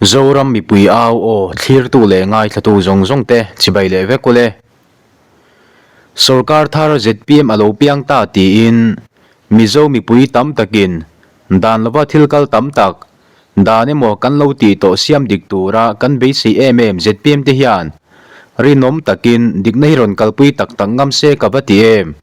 Zoram mipui au aw thlirtu leh ngaithlatu zawng zawng te chibai leh vek ule. Sorkar thar zpm a lo piang ta tiin Mizo mipui tam takin dan lova thil kal tam tak dan emaw kan lo tih tawh siam dik tura kan beisei em em zpm te hian rinawm takin dikna hi rawn kalpui tak tak ngam se ka va ti em.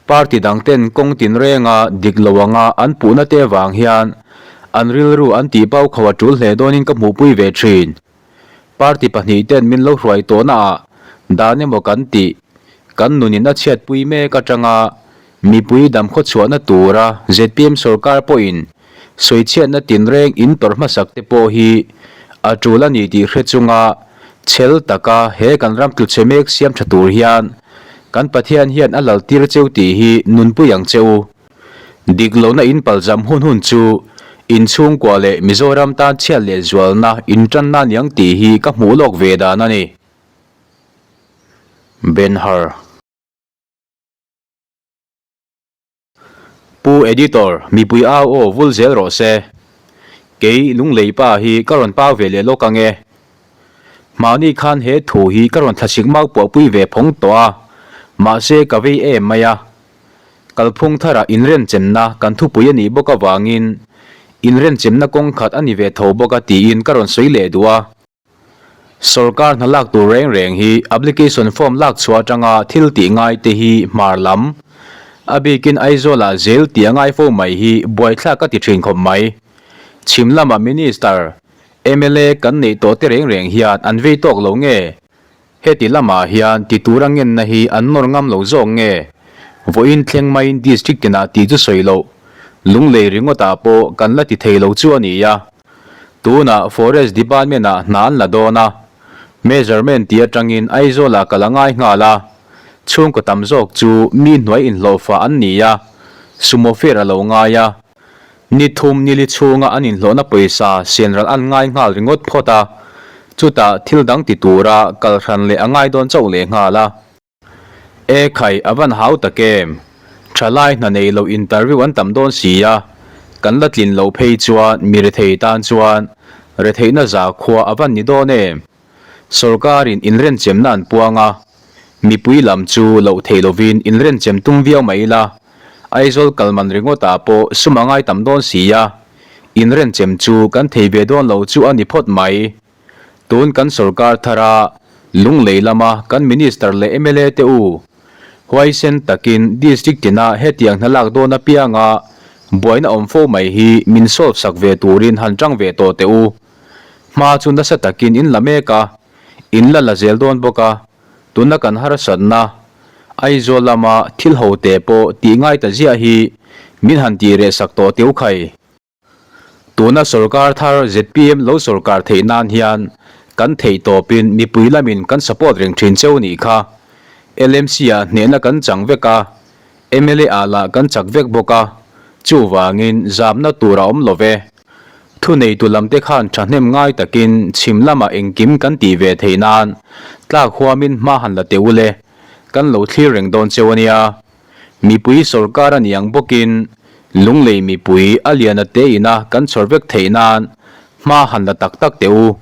Party dang ten kawng tinrenga dik lo anga an puhna te avang hian an rilru an tih pau kho a tul hle dawnin ka hmuhpui ve thin. Party pahnih ten min lo hruai tawhna ah dan emaw kan tih kan nunin a chhiatpui mek atanga mipui damkhaw chhuahna tura zpm sorkar pawhin Sawichhiatna tinreng in tawrh hmasak te pawh hi a tul a ni tih hre chunga chhel taka he kan ram tluchhe mek siam tha tur hian kan Pathian hian a lal tir cheu tih hi nunpui ang che u. Dik lohna in palzam hun hun chu in chhungkua leh Mizoram tan chhiat leh zualna in tanna aniang tih hi ka hmuh lawk ve dan a ni. Ben-Hur. Pu Editor, mipui au aw vul zel rawh se. Kei Lunglei pa hi ka rawn pau ve leh lawk ang e. Mahni khan he thu hi ka rawn thlasik mau puahpui ve phawng tawh a, mahse ka vei em mai a. Kalphung tharah inrenchemna kan thupui a nih bawk avangin inrenchemna kawng khat a ni ve tho bawk a tiin ka rawn sawi leh duh a. Sorkar hna lak tur reng reng hi application form lak chhuah atanga thil tih ngai te hi hmar lam, a bikin Aizawlah zel tih a ngai fo mai hi buaithlak ka ti thin khawp mai. Chhim lama Minister, mla kan neih tawh te reng reng hian an vei tawk lo nge? Heti lamah hian ti tura ngenna hi an nawr ngam lo zawk nge? Vawiin thleng maiin District tinah tih chu sawi loh, Lunglei ringawtah pawh kan la ti thei lo chu a ni a. Tunah Forest Department ah hna an la dawn a, measurement tih atangin Aizawlah kal a ngai nghal a, chhungkaw tam zawk chu mi hnuai inhlawhfa an ni a, sumo fare a lo ngai a, ni thum nili chhunga an inhlawhna pawisa senral an ngai nghal ringawt phawt a, chutah thil dang ti tura kal hran leh a ngai dawn chauh leh nghal a. E khai, a van hau tak em? Thalai hna nei lo interview an tam dawn si a, kan la tlin loh phei chuan mi rethei tan chuan retheihna zakhua a van ni dawn em? Sorkarin inrenchemna an puang a, mipui lam chu loh theih lovin inrenchem tum viau mai ila, Aizawl kalman ringawtah pawh sum a ngai tam dawn si a, inrenchem chu kan thei ve dawn lo chu a ni phawt mai. Tun kan sorkar thara Lunglei lama kan Minister leh mla te u huaisen takin District tina hetiang hna lak dawn apianga buaina awm fo mai hi min solve sak ve turin han tang ve tawh teh u. Hma chu nasa takin in la mek a, in la la zel dawn bawk a, tuna kan harsatna Aizawl lama thil ho te pawh tih ngai ta ziah hi min han tih reh sak tawh teh u khai. Tuna sorkar thar zpm lo sorkar theih nan hian kan theih tawpin mipui lamin kan support reng thin cheu nih kha. LMC ah hnehna kan chang vek a, mla ah lah kan chak vek bawk a, chuvangin zamna tur a awm lo ve. Thuneitu lamte khan thahnem ngai takin chhim lamah engkim kan tih ve theih nan tlak huamin hma han la teh ule, kan lo thlir reng dawn cheu a nia. Mipui sorkar a ni ang bawkin Lunglei mipui a lian a te ina kan chhawr vek theih nan hma han la tak tak teh u.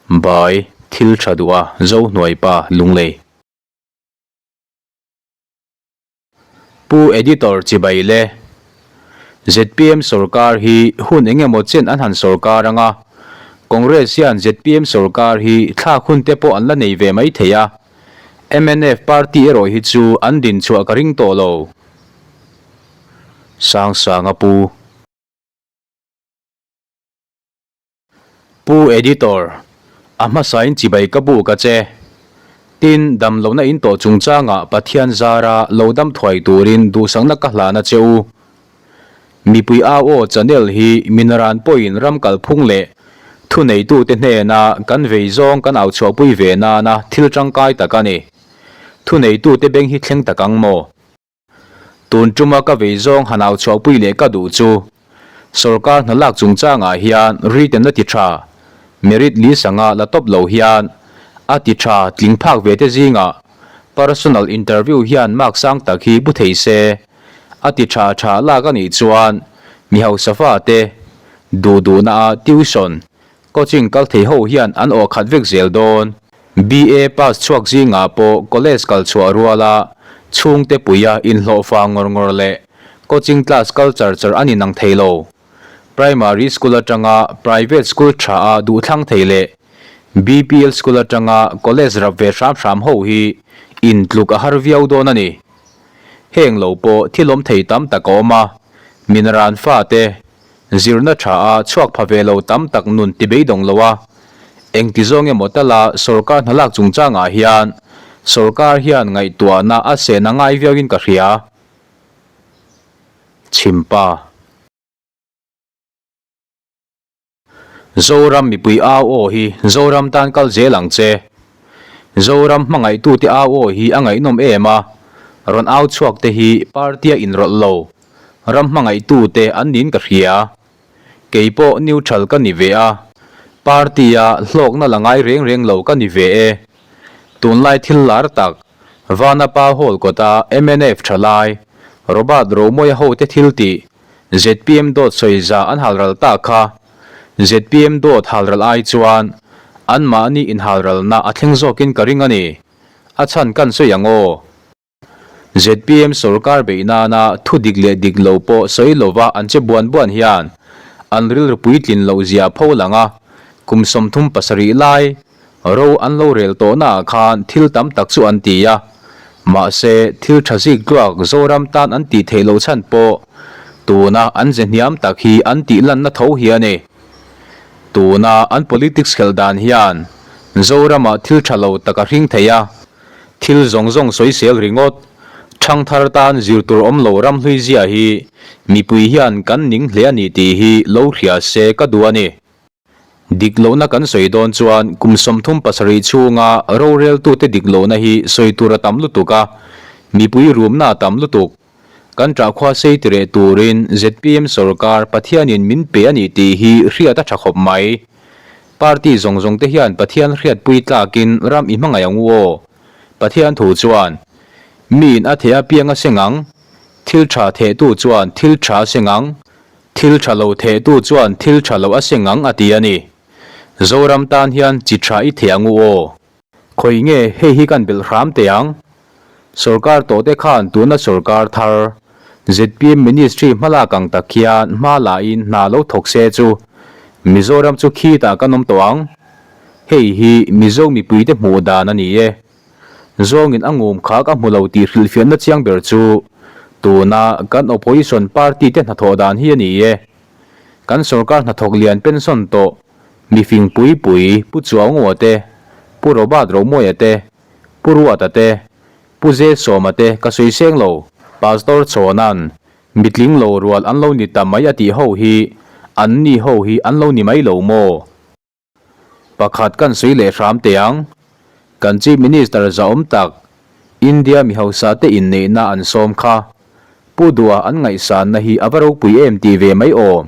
Bai, thil tha duh a, Zohnuaipa, Lunglei. Pu Editor Chibai le. Zpm sorkar hi hun eng emaw chen an han sorkar ang a, Congress hian zpm sorkar hi thlak hun te pawh an la nei ve mai thei a. Mnf party erawh hi chu an din chhuah ka ring tawh lo. Sangsanga Pu. Pu Editor, a hmasain chibai ka buk a che. Tin, dam lohna in tawh chungchangah Pathian zara lo dam thuai turin duhsakna ka hlan a che u. Mipui au aw channel hi minaran pawhin ram kalphung leh thuneitute hnena kan vei zawng kan au chhuahpui ve nana thil tangkai tak a ni. Thuneitute beng hi thleng tak ang maw? Tun tuma ka vei zawng han au chhuahpui leh ka duh chu sorkar hna lak chungchangah hian written a ti tha, merit list anga la tawp lo hian a ti tha tling phak ve te zingah personal interview hian mark sang tak hi pu thei se. A ti tha tha lak a nih chuan mi hausa fa te, Duh duhna a tuition, coaching kal thei ho hian an awh khat vek zel dawn. BA pass chhuak zingah pawh college kal chhuah ruala chhungte puia inhlawhfa ngawr ngawr leh coaching class kal char char a ni nang thei lo. Primary school atanga private school tha a duhthlang thei leh BPL school atanga college rap ve hram hram ho hi intluk a har viau dawn a ni. Heng lo pawh thil awm thei tam tak a awm a, min ran fate zirna tha a chhuak pha ve lo tam tak nun ti beidawng lo a, engti zawng emaw tala sorkar hna lak chungchangah hian sorkar hian ngaihtuahna a sehna ngai viauin ka hria. Chhimpa. Zoram mipui au aw hi Zoram tan kal zel ang che. Zoram hmangaihtute au aw hi a ngaihnawm em a, rawn au chhuak te hi party a inrawlh lo, ram hmangaihtute an niin ka hria. Kei pawh neutral ka ni ve a, party a hlawkna la ngai reng reng lo ka ni ve e. Tunlai thil lar tak, Vanapa Hall kawta mnf thalai, Robert Romawia hote thil tih, Zpm dawt sawi za an halral ta kha. Zpm dawt halral ai chuan anmahni inhalralna a thleng zawkin ka ring a ni. A chhan kan sawi ang aw. Zpm sorkar beih nana thu dik leh dik lo pawh sawi lova an che buan buan hian an rilru puitlin loh zia pho lang a, kum 37 lai Ro an lo rel tawhnaah khan thil tam tak chu an ti a, mahse thil tha zik tluak Zoram tan an tih theih loh chhan pawh tuna an ze hniam tak hi an tih lanna tho hi a ni. Tuna an politics khelh dan hian Zoramah thil tha lo tak a hring thei a, thil zawng zawng sawisel ringawt, thangthar tan zir tur awm lo ramhlui zia hi mipui hian kan ning hle a ni tih hi lo hria se ka duh a ni. Dik lohna kan sawi dawn chuan kum 37 chhunga roreltute dik lohna hi sawi tur a tam lutuk a, mipui rumna a tam lutuk. Kan ṭahkhua sei ti reh turin zpm sorkar Pathianin min pe a nih tih hi hriat a ṭha khawp mai. Party zawng zawng te hian Pathian hriatpui tlakin ram i hmangaih ang u aw. Pathian thu chuan, Miin a theh apiang a seng ang, thil ṭha thehtu chuan thil ṭha a seng ang, Thil tha lo thehtu chuan thil tha lo a seng ang a ti a ni. Zoram tan hian chi tha i theh ang u aw. Khawi nge hei hi kan belh hram teh ang? Sorkar tawhte khan tuna sorkar thar, zpm ministry hmalak ang tak hian hma lahin hna lo thawk se chu Mizoram chu khitah kan awm tawh ang. Hei hi Mizo mipuite hmuh dan a ni e. Zawngin a ngum kha ka hmu lo tih hrilhfiahna chiang ber chu tuna kan opposition party te hnathawh dan hi a ni e. Kan sorkar hnathawk lian pension tawh mifing pui pui Pu Chuaungaw te, Pu Robert Romawia te, Pu Ruata te, Pu Zesawma te ka sawi seng lo. Pastor Chhawna'n mitling lo rual an lo ni ta mai a tih ho hi anni ho hi an lo ni mai lo maw? Pakhat kan sawi leh hram teh ang. Kan Chief Minister zahawm tak, India mi hausa te inneihna an sawm kha. Pu Duha an ngaihsanna hi a va ropui em tih ve mai aw.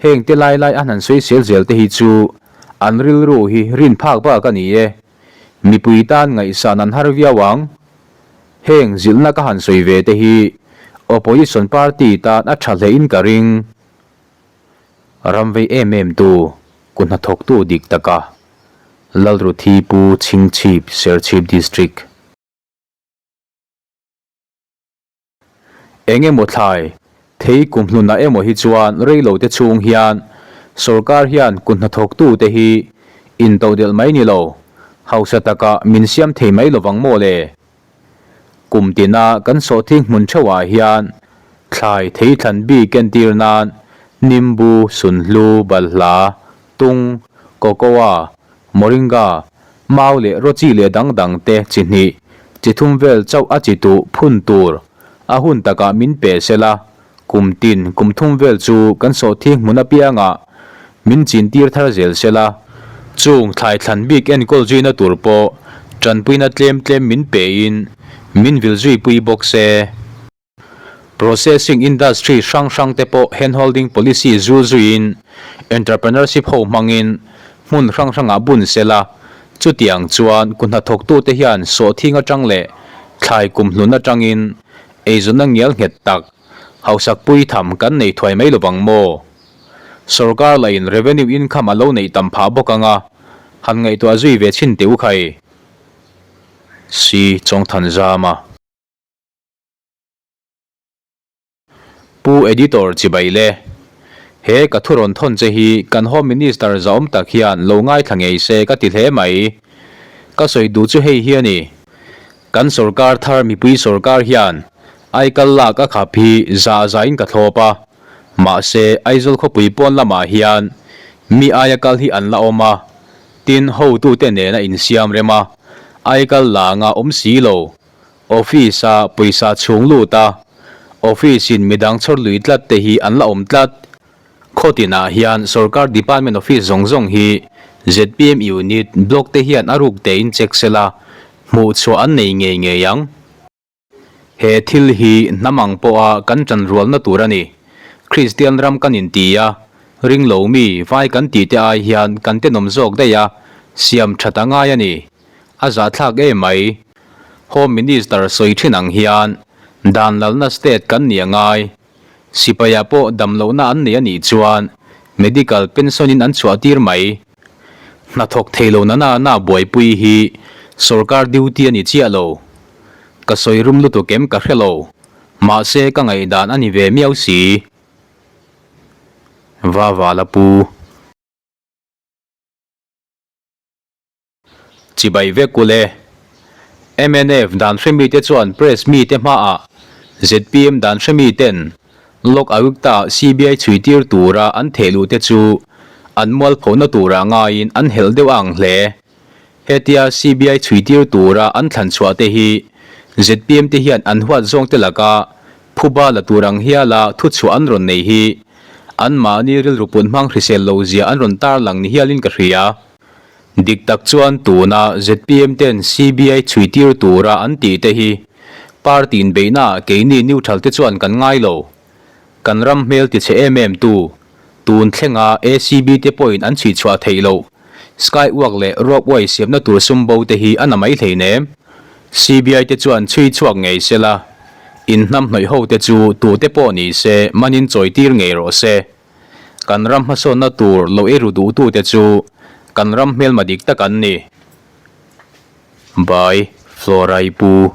Heng te lai lai an han sawi sel zel te hi chu an rilru hi rin phak bak a ni e. Mipui tan ngaihsan an har viau ang. Heng zilhna ka han sawi ve te hi Opposition party tan a tha hlein ka ring. Ram vei em em tu, ku hnathawktu dik taka Lalruthi Pu Chhingchhip, Serchhip District. Eng emaw thlai, thei kumhlunah emaw hi chuan reilo te chhung hian sorkar hian ku hnathawktu te hi intodelh mai ni lo, hausa taka min siam thei mai lovang maw le? Kum tina kan sawhthing hmun theuhah hian thlai thei thlan bik entir nan nimbu, sunhlu, balhla, tung, cocoa, moringa, mau leh rawchi leh dang dang te chi hnih, chi thum vel chauh a chi tuh phun tur a hun takah min pe sela Kum tin, kum thum vel chu kan sawhthing hmun apiangah min chin tir thar zel se la. Chung thlai thlan bik enkawl zuina tur pawh tanpuina tlem tlem min pein min vil zui pui bawk se. Processing industry hrang hrang te pawh handholding policy zul zuiin entrepreneurship ho hmangin hmun hrang hrangah bun se la. Chutiang chuan kuhnathawktute hian sawhthing atang leh thlai kumhlun atangin Eizawnna ngial nghet tak, hausak pui tham kan nei thuai mai lovang maw? Sorkar lahin revenue income a lo neih tam phah bawk ang a, han ngaihtuah zui ve chhin teh u khai. Si Chawngthanzama. Pu Editor chibai le. He ka thu rawn thawn che hi kan Home Minister zahawm tak hian lo ngaithla ngei se ka ti hle mai. Ka sawi duh chu hei hi a ni. Kan sorkar thar mipui sorkar hian aikal lak a khap hi zah zahin ka thlawp a. Mahse Aizawl khawpui pawn lamah hian mi aia kal hi an la awm a. Tin, hotute nena insiam rem a, aikal langa awm si lo. Office-a pawisa chhung lut a, office-in midang chhawr lui tlat te hi an la awm tlat. Khaw tinah hian sorkar department office zawng zawng hi zpm unit, block te hian a ruk tein check sela, hmuh chhuah an nei ngei ngei ang. He thil hi hnam ang pawha kan ṭanrualna tur a ni. Kristian ram kan inti a, ringlo mi vai kan tih te ai hian kan tenawm zawk daih a, siam ṭhat a ngai a ni. A zahthlak em mai. Home Minister sawi thin ang hian dan lalna state kan ni a ngai. Sipaia pawh damlohna an nei a nih chuan medical pension in an chhuah tir mai. Hnathawk thei lo na na na buaipui hi sorkar duty a ni chiah lo. Ka sawi rum lutuk em ka hre lo. Mahse ka ngaihdan a ni ve miau si. Vavala pu. Chibai vek ule. Mnf dan hre mite chuan press mite hmaah zpm dan hre miten Lok Ayukta CBI chhui tir tura an theh luh te chu an mualphona tura ngaiin an helh deuh a ang hle. Hetia CBI chhui tir tura an thlan chhuah te hi zpm te hian an huat zawng te laka phuba la tur ang hiala thuchhuah an rawn nei hi anmahni rilru put hmang hrisel lo zia an rawn tarlang ni hialin ka hria. Dik tak chuan tuna zpm ten CBI chhui tir tura an tih te hi party inbeihna ah keini neutral te chuan kan ngai lo. Kan ram hmel ti chhe em em tu, tun thlenga ACB te pawhin an chhui chhuah theih loh skywalk leh ropeway siamna tur sum bo te hi a na mai hleinem. CBI te chuan chhui chhuak ngei sela, inhnamhnawih ho te chu tute pawh ni se manin chawi tir ngei rawh se. Kan ram hmasawnna tur lo ei ru duhtute chu kan ram hmelma dik tak an ni. By Flora i pu.